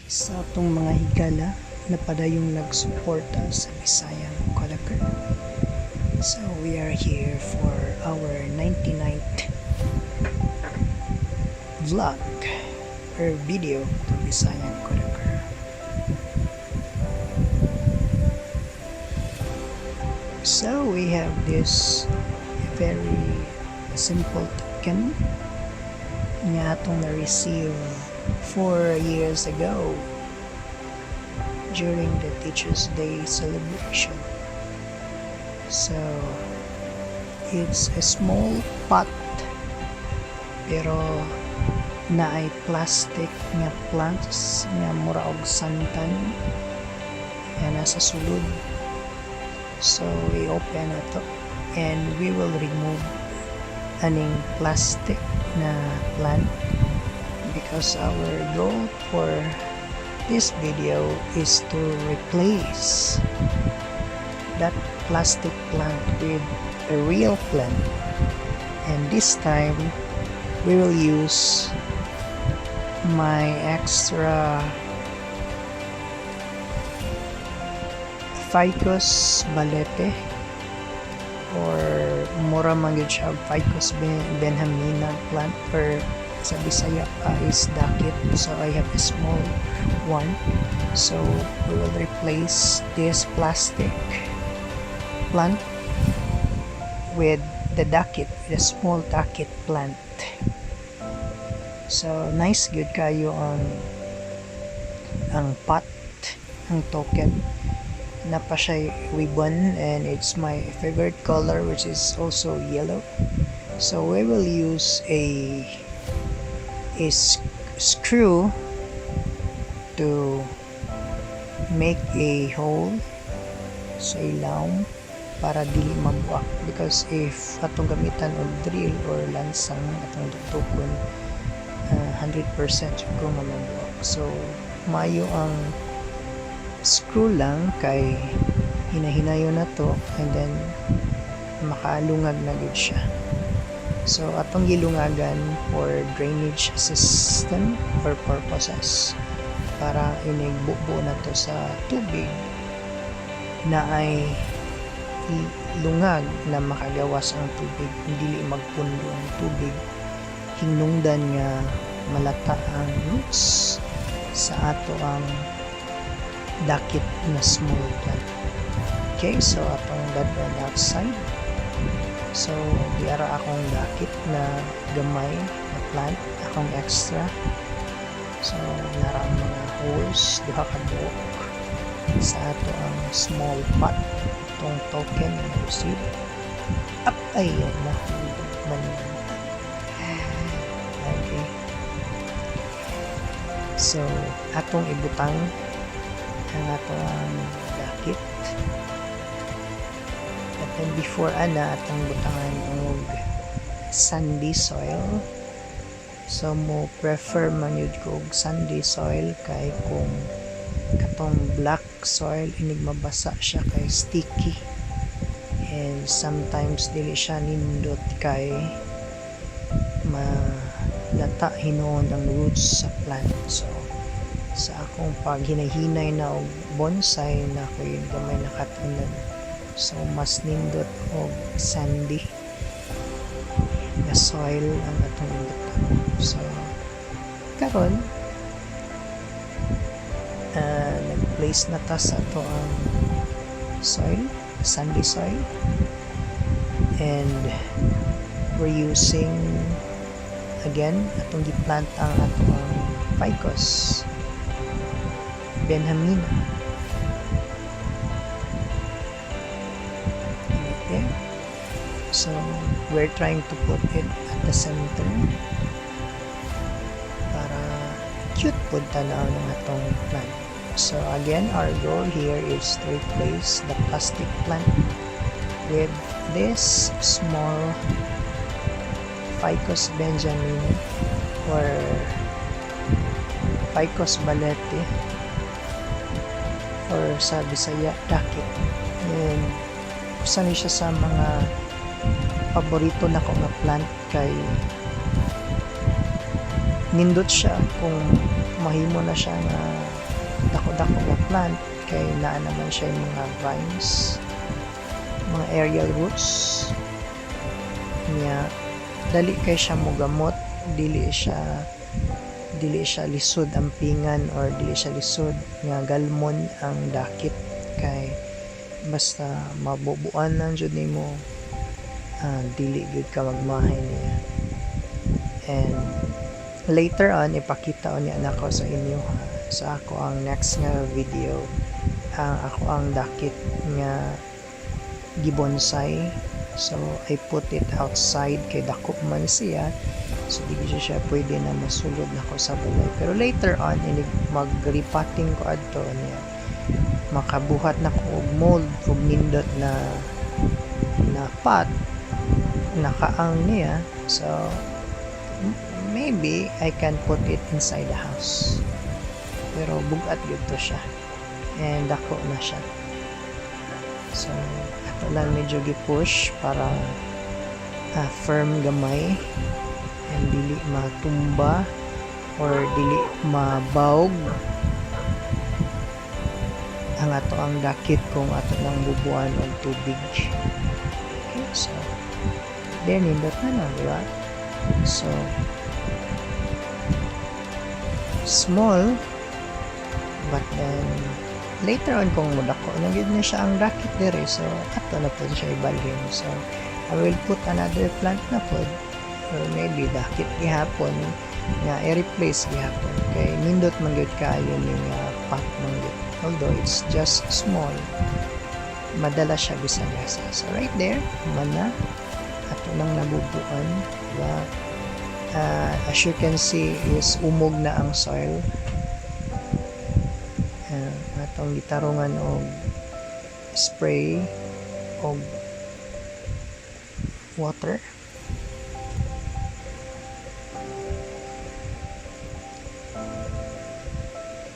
Sa atong mga higala na padayong nagsuporta sa Bisayang Kodaker. So we are here for our 99th vlog or video to Bisayang Kodaker. So we have this very simple token nga atong na-receive 4 years ago during the Teachers' Day celebration. So, it's a small pot pero naay plastic nga plants nga mura og santan nga nasa sulod. So, i-open ato and we will remove aning plastic na plant because our goal for this video is to replace that plastic plant with a real plant, and this time we will use my extra Ficus balete or mura man gyud siya og Ficus benjamina plant or sa Bisaya pa is dakit. So I have a small one, so we will replace this plastic plant with the dakit, the small dakit plant. So nice gyud kayo ang pot, ang token naa pa siya ribbon, and it's my favorite color, which is also yellow. So we will use a screw to make a hole sa ilawom para dili mabuak, because if atong gamitan og drill or lansang atong tukon, 100% ko nga mabuak. So maayo ang screw lang kay hinahinayon na to and then makalungag na gud siya. So atong gilungagan for drainage system or purposes para inig bubo na to sa tubig na ay lungag na makagawas ang tubig, dili magpundo ang tubig, hinungdan nga malata ang roots sa ato ang dakit na small plant. Okay, so atong dad-on outside. So diara akong dakit na gamay na plant, akong extra. So nara ang mga holes, duha ka buok sa ato ang small pot, tong token na receive up ay nahulog man. Okay, so atong ibutang ang ato ang dakit. And then before ana, atong butangan og sandy soil. So mo prefer man yun ko og sandy soil kay kung katong black soil, inig mabasa siya kay sticky and sometimes dili siya nindot kay malata hinuon ang roots sa plant. So sa akong pag hinay-hinay na og bonsai na ko yung gamay nakatunan, so mas nindot og sandy nga soil ang atong ibutang. So karon nag-place na ta sa ato ang soil, sandy soil, and we're using again atong giplant ang ato ang Ficus benjamina right there. So we're trying to put it at the center para cute pud tanaw ng atong plant. So again, our goal here is to replace the plastic plant with this small Ficus benjamina or Ficus balete or sa Bisaya dakit, and usa ni siya sa mga paborito nako nga plant kay nindot siya kung mahimo na siya nga dako nga plant kay naa naman siya yung mga vines, mga aerial roots niya. Dali kay siya mogamot, dili siya lisod ampingan or dili siya lisod nga galmon ang dakit kay basta mabubuan lang jud nimo, dili gyud ka magmahay niya. And later on, ipakita unya nako sa inyo ha, sa ako ang next nga video, ang ako ang dakit nga gibonsai. So I put it outside kay dako man siya, so di siya siya pwede na masulod nako sa balay. Pero later on, inig mag repotting ko adto niya, makabuhat na ko og mold og nindot na na pot nakaang niya. So maybe I can put it inside the house, pero bugat gyud to siya and dako na siya. So ato lang medyo gi-push para firm gamay and dili matumba or dili mabawg ang ato ang dakit kung ato nang bubuan og tubig. Okay, so there, nindot na no, di ba? So small, but then later on kung mudako na gyud na siya ang dakit diri, so ato na pod siya ibalhin. So I will put another plant na pod or maybe dakit gihapon nga i-replace gihapon kay nindot man gyud kaayo ning pot man gyud. Although it's just small, madala siya bisan asa. So right there man na ato nang nabubuan, diba? As you can see is umog na ang soil. Atong gitarungan og spray og water.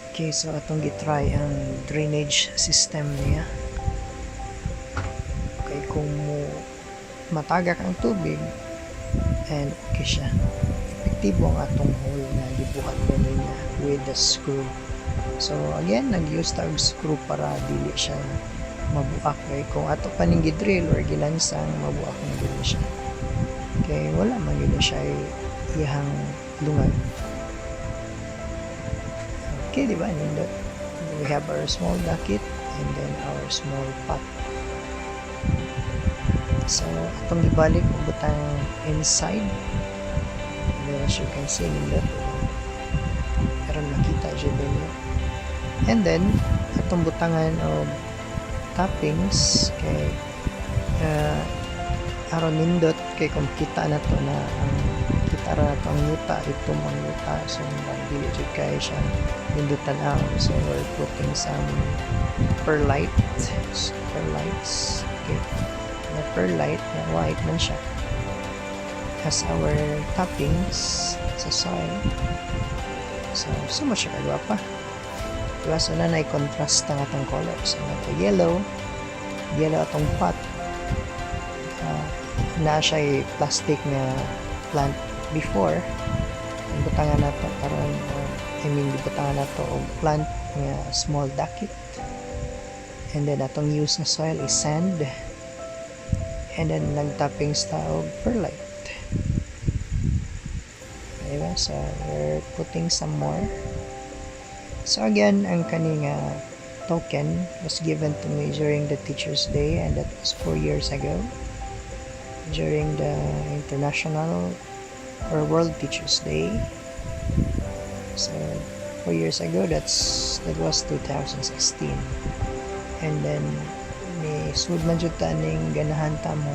Okay, so atong gitry ang drainage system niya kay kung mo matagak ang tubig and okay siya, epektibo ang atong hole na gibuhat ganina with the screw. So again, nag-use ta og screw para dili siya mabuak kay kung ato pa ning gi-drill or gilansang, mabuak na gud ni siya kay wala man gyud na siya iyahang lungag. Okay, di ba? Nindot. We have our small dakit and then our small pot. So atong gibalik og butang inside, and then as you can see, nindot aron makita jud ninyo. And then atong butangan og toppings kay aron nindot kay kung kita na to na ang kita ra nato ang yuta, itom ang yuta, so murag dili jud kay siya nindot tan-aw. So we're putting some perlite, perlites, okay, na perlite na white man siya as our toppings sa soil. So so much siya kagwapa, diba? So na contrast ang atong color. So nato yellow, yellow atong pot, na siya plastic nga plant before. Butangan nato karon, I mean, gibutangan nato og plant nga small dakit, and then atong use na soil is sand, and then nagtoppings ta og perlite, diba? So we're putting some more. So again, ang kani nga token was given to me during the Teacher's Day, and that was 4 years ago during the International or World Teachers Day. So 4 years ago, that was 2016. And then ni sud man jud ta ning ganahan ta mo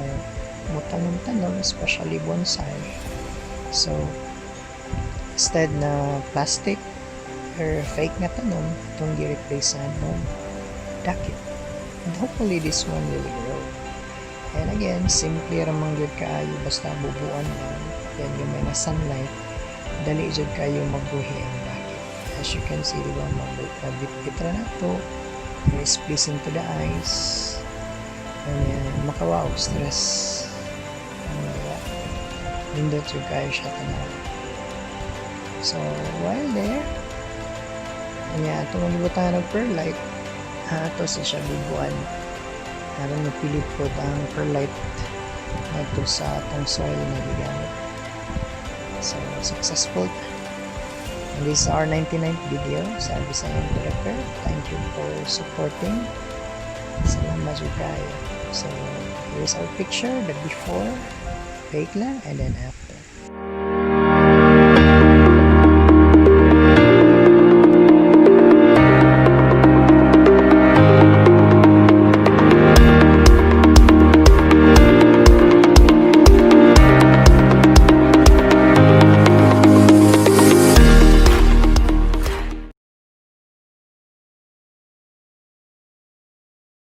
mo tanom-tanom, especially bonsai. So instead na plastic or fake nga tanom, atong gi-replace og dakit, and hopefully this one will grow. And again, simple ra man gyud kaayo, basta bubuan lang, then yung may nga sunlight, dali jud kayo magbuhi ang dakit. As you can see, di ba, mabitbit ra nato. Is pleasing to the eyes and makawa og stress. Diba? Nindot jud kayo siya tanaw. So while there, Unya atong gibutangan og perlite, ato sa siya bubuan aron mapilit pod ang perlite ngadto sa atong soil na gigamit. So successful. And this is our 99th video sa Visayan Collector. Thank you for supporting. Salamat jud kayo. So here's our picture, the before, fake lang, and then after.